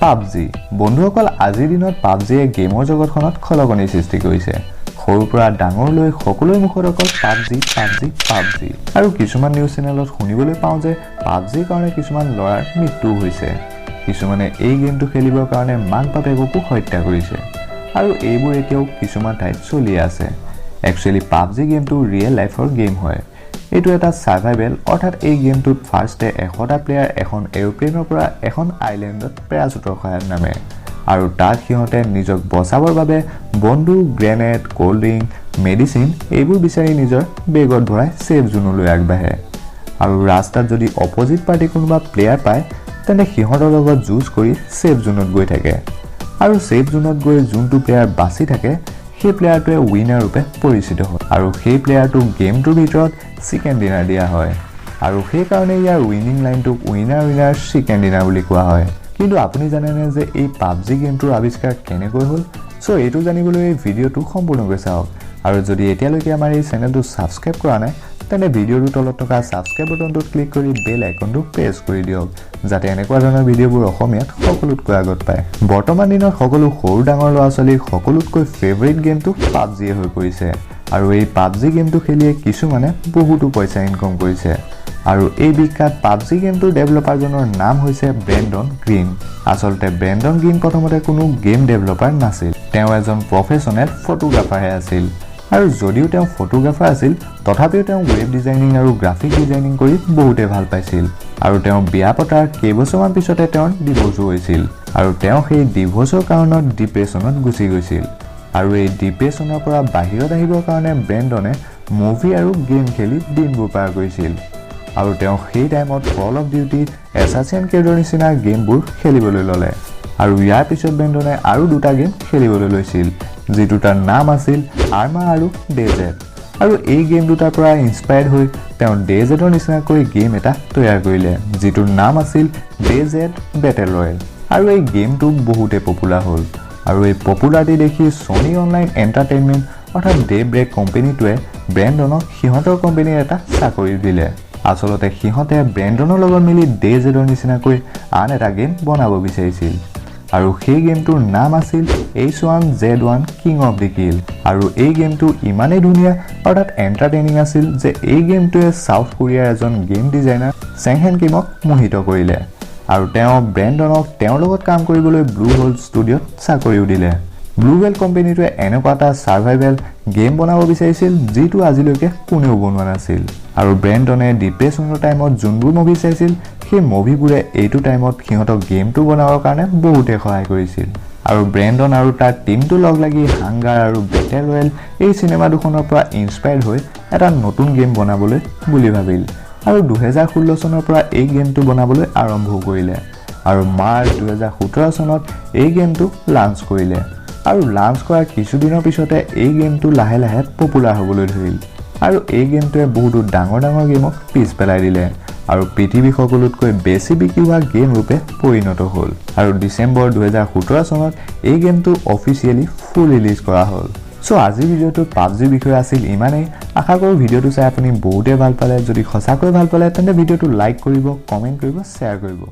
PUBG. বন্ধুসকল, আজিৰ দিনত পাবজিয়ে গেমৰ জগতখনত খলকনিৰ সৃষ্টি কৰিছে। সৰুৰ পৰা ডাঙৰলৈ সকলোৰে মুখত অকল পাবজি, পাবজি, পাবজি। আৰু কিছুমান নিউজ চেনেলত শুনিবলৈ পাওঁ যে পাবজিৰ কাৰণে কিছুমান ল'ৰাৰ মৃত্যুও হৈছে। কিছুমানে এই গেমটো খেলিবৰ কাৰণে মাক বাপেককো হত্যা কৰিছে আৰু এইবোৰ এতিয়াও কিছুমান ঠাইত চলি আছে। একচুৱেলি পাবজি গেমটো ৰিয়েল লাইফৰ গেম হয়। এইটো এটা ছাৰ্ভাইভেল, অৰ্থাৎ এই গেমটোত ফাৰ্ষ্টে 100টা প্লেয়াৰ এখন এৰোপ্লেনৰ পৰা এখন আইলেণ্ডত পেৰাচুটৰ সহায়ত নামে আৰু তাত সিহঁতে নিজক বচাবৰ বাবে বন্দুক, গ্ৰেনেড, ক'ল্ড ড্ৰিংক, মেডিচিন এইবোৰ বিচাৰি নিজৰ বেগত ভৰাই ছেফ জোনলৈ আগবাঢ়ে। আৰু ৰাস্তাত যদি অপজিট পাৰ্টি কোনোবা প্লেয়াৰ পায়, তেন্তে সিহঁতৰ লগত যুঁজ কৰি ছেফ জোনত গৈ থাকে। আৰু ছেফ জোনত গৈ যোনটো প্লেয়াৰ বাচি থাকে, সেই প্লেয়াৰটোৱে উইনাৰ ৰূপে পৰিচিত হয় আৰু সেই প্লেয়াৰটোক গেমটোৰ ভিতৰত চিকেন ডিনাৰ দিয়া হয়। আৰু সেইকাৰণে ইয়াৰ উইনিং লাইনটোক "উইনাৰ উইনাৰ চিকেন ডিনাৰ" বুলি কোৱা হয়। কিন্তু আপুনি জানেনে যে এই পাবজি গেমটোৰ আৱিষ্কাৰ কেনেকৈ হ'ল? চ' এইটো জানিবলৈ এই ভিডিঅ'টো সম্পূৰ্ণকৈ চাওক। আৰু যদি এতিয়ালৈকে আমাৰ এই চেনেলটো ছাবস্ক্ৰাইব কৰা নাই, তেন্তে ভিডিঅ'টোৰ তলত থকা ছাবস্ক্ৰাইব বটনটোত ক্লিক কৰি বেল আইকনটো প্ৰেছ কৰি দিয়ক, যাতে এনেকুৱা ধৰণৰ ভিডিঅ'বোৰ অসমীয়াত সকলোতকৈ আগত পায়। বৰ্তমান দিনত সকলো সৰু ডাঙৰ ল'ৰা ছোৱালীৰ সকলোতকৈ ফেভৰেট গেমটো পাবজিয়ে হৈ পৰিছে। আৰু এই পাবজি গেমটো খেলিয়ে কিছুমানে বহুতো পইচা ইনকম কৰিছে। আৰু এই বিখ্যাত পাবজি গেমটোৰ ডেভেলপাৰজনৰ নাম হৈছে ব্ৰেণ্ডন গ্ৰীণ। আচলতে ব্ৰেণ্ডন গ্ৰীণ প্ৰথমতে কোনো গেম ডেভেলপাৰ নাছিল, তেওঁ এজন প্ৰফেচনেল ফটোগ্ৰাফাৰহে আছিল। আৰু যদিও তেওঁ ফটোগ্ৰাফাৰ আছিল, তথাপিও তেওঁ ৱেব ডিজাইনিং আৰু গ্ৰাফিক ডিজাইনিং কৰি বহুতে ভাল পাইছিল। আৰু তেওঁ বিয়া পতাৰ কেইবছৰমান পিছতে তেওঁৰ ডিভ'ৰ্চো হৈছিল আৰু তেওঁ সেই ডিভ'ৰ্চৰ কাৰণত ডিপ্ৰেশ্যনত গুচি গৈছিল। আৰু এই ডিপ্ৰেশ্যনৰ পৰা বাহিৰত আহিবৰ কাৰণে ব্ৰেণ্ডনে মুভি আৰু গেম খেলি দিনবোৰ পাৰ কৰিছিল। আৰু তেওঁ সেই টাইমত কল অফ ডিউটি, এছাচিন ক্ৰীডৰ নিচিনা গেমবোৰ খেলিবলৈ ল'লে। আৰু ইয়াৰ পিছত ব্ৰেণ্ডনে আৰু দুটা গেম খেলিবলৈ লৈছিল, যিটো তাৰ নাম আছিল আৰ্মা আৰু ডেজেট। আৰু এই গেম দুটাৰ পৰা ইনস্পায়াৰ্ড হৈ তেওঁ ডেজেটৰ নিচিনাকৈ গেম এটা তৈয়াৰ কৰিলে, যিটোৰ নাম আছিল ডেজেট বেটেল ৰয়েল। আৰু এই গেমটো বহুতেই পপুলাৰ হ'ল। আৰু এই পপুলাৰিটি দেখি ছনী অনলাইন এণ্টাৰটেইনমেণ্ট অৰ্থাৎ ডে ব্ৰেক কোম্পেনীটোৱে ব্ৰেণ্ডনক সিহঁতৰ কোম্পেনীৰ এটা চাকৰি দিলে। আচলতে সিহঁতে ব্ৰেণ্ডনৰ লগত মিলি ডে জেডৰ নিচিনাকৈ আন এটা গেম বনাব বিচাৰিছিল আৰু সেই গেমটোৰ নাম আছিল H1Z1 king of the kill. আৰু এই গেমটো ইমানেই ধুনীয়া অৰ্থাৎ এণ্টাৰটেইনিং আছিল যে এই গেমটোৱে চাউথ কোৰিয়াৰ এজন গেম ডিজাইনাৰ চেংহেন কিমক মোহিত কৰিলে আৰু তেওঁ ব্ৰেণ্ডনক তেওঁৰ লগত কাম কৰিবলৈ ব্লু হোল ষ্টুডিঅ'ত চাকৰিও দিলে। ব্লু হোল কোম্পেনীটোৱে এনেকুৱা এটা ছাৰ্ভাইভেল গেম বনাব বিচাৰিছিল, যিটো আজিলৈকে কোনেও বনোৱা নাছিল। আৰু ব্ৰেণ্ডনে ডিপ্ৰেশ্যনৰ টাইমত যোনবোৰ মুভি চাইছিল, সেই মুভিবোৰে এইটো টাইমত সিহঁতক গেমটো বনাবৰ কাৰণে বহুতে সহায় কৰিছিল। আৰু ব্ৰেণ্ডন আৰু তাৰ টীমটো লগ লাগি হাংগাৰ আৰু বেটেল ৰয়েল এই চিনেমা দুখনৰ পৰা ইনস্পায়াৰ্ড হৈ এটা নতুন গেম বনাবলৈ বুলি ভাবিল। আৰু 2016 চনৰ পৰা এই গেমটো বনাবলৈ আৰম্ভ কৰিলে আৰু মাৰ্চ 2017 চনত এই গেমটো লাঞ্চ কৰিলে। আৰু লাঞ্চ কৰাৰ কিছুদিনৰ পিছতে এই গেমটো লাহে লাহে পপুলাৰ হ'বলৈ ধৰিল আৰু এই গেমটোৱে বহুতো ডাঙৰ ডাঙৰ গেমক পিছ পেলাই দিলে আৰু পৃথিৱীৰ সকলোতকৈ বেছি বিক্ৰী হোৱা গেম ৰূপে পৰিণত হ'ল। আৰু ডিচেম্বৰ 2017 চনত এই গেমটো অফিচিয়েলি ফুল ৰিলিজ কৰা হ'ল। চ' আজিৰ ভিডিঅ'টোত পাবজিৰ বিষয়ে আছিল ইমানেই। আশা কৰোঁ ভিডিঅ'টো চাই আপুনি বহুতেই ভাল পালে। যদি সঁচাকৈ ভাল পালে, তেন্তে ভিডিঅ'টো লাইক কৰিব, কমেণ্ট কৰিব, শ্বেয়াৰ কৰিব।